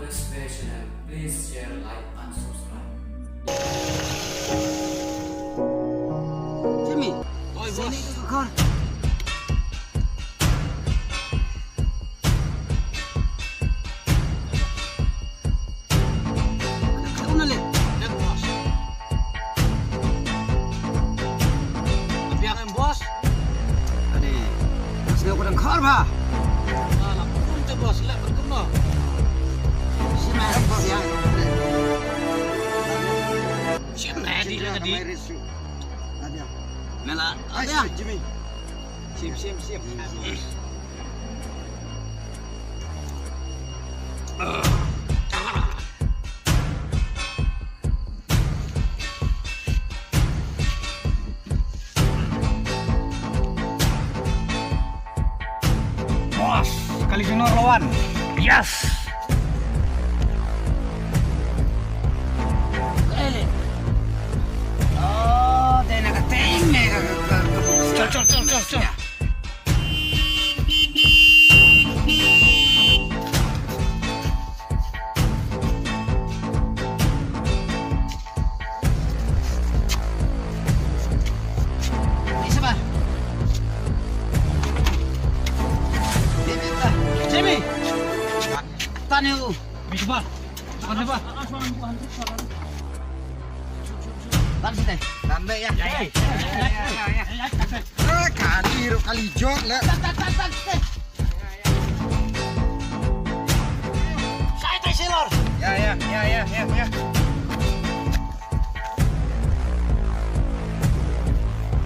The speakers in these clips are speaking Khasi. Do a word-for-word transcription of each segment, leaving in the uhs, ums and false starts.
This channel, please share, like and subscribe. Jimmy, oi, boss. Sini tu kor. Kau na le. Dah, boss. Biang em, boss. Ade. Mas ne ko dang khar ba. Ala pun te, boss, lek berkemah. Sima, boss, ya. Sima, di la di. Mela, ai, ada. Jimmy. Sim, sim, sim. Bos, kali junior lawan. Yes. Eh. Oh, dei na ka teng ne ka, ka, ka, ka. Col, col, col, col, col. Ni siapa? Jimmy. Tanya u. Ni siapa? Bukan siapa? Tan sini. Lambe ya. Ya, ya, ya, ya, ya. Eh, kali ru kali jok le. Tan, tan, tan, tan, tan. Sai tai silor. Ya, ya, ya, ya, ya, ya.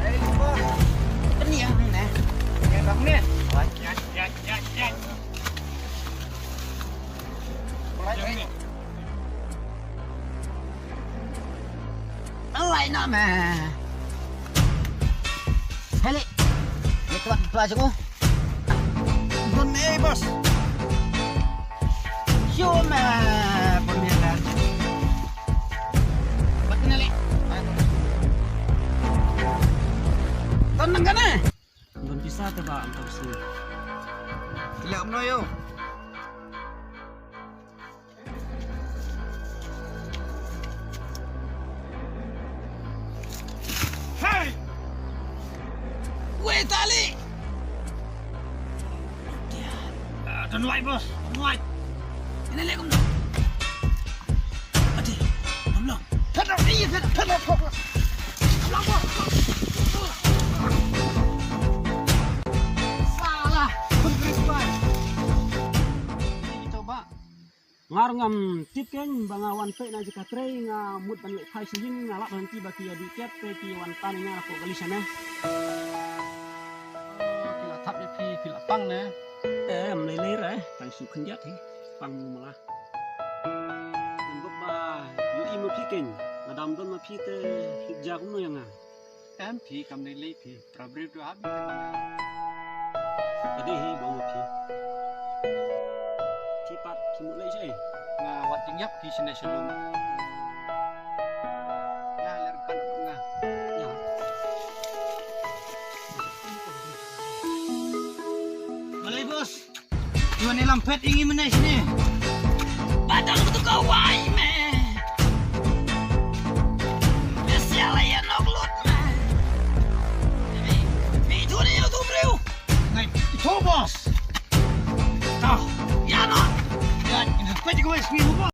Eh, bos. Ini yang mana? Yang bang ni. Wah, ya, ya, ya, ya. Mulai, mulai. Alai na me. Hele. Ni tuan tua jago. Don me, bos. Yo me. Pon me kan. Bat kena le. Don nang kana. Don pisa te ba antar sini. Kila umno yo. Hey! Wei tali. Ah, don't like, boss. Don't like. Ini lagi kumno. Adi, kumno. Pet up, iya, pet up, pet up, pet up. Salah. Coba. Nga ruh ngam tip kein ba nga wan peit na jaka trei, nga mut ban leit phai sha ïing, nga lap hangtei ba ki ïa dih kiad te ki wan tan ïa nga hapoh kali shane. Ki la thap ïa phi, phi la pang ne? Em, lei lei re, tang shu khyndiat hi, pang mala. Ngan bok ba ïohi ma phi kein, lada ym don ma phi te hi jia kumno ïa nga. Em phi kam lei lei phi. Pra briew tu hap. Adi hi ba u phi. Phi pat phi mut lei jai. Nga wat jingïap phi shane shalom. Ya ler kan nga. Ya. Malai bos. Tuan ni lampet ingi menai sini. Badang tu kawai me. Besial ya nok lut me. Tapi itu ni tu briew. Ngai, itu bos. Tah. Ya no. Ya, ini pet gue sini lupa.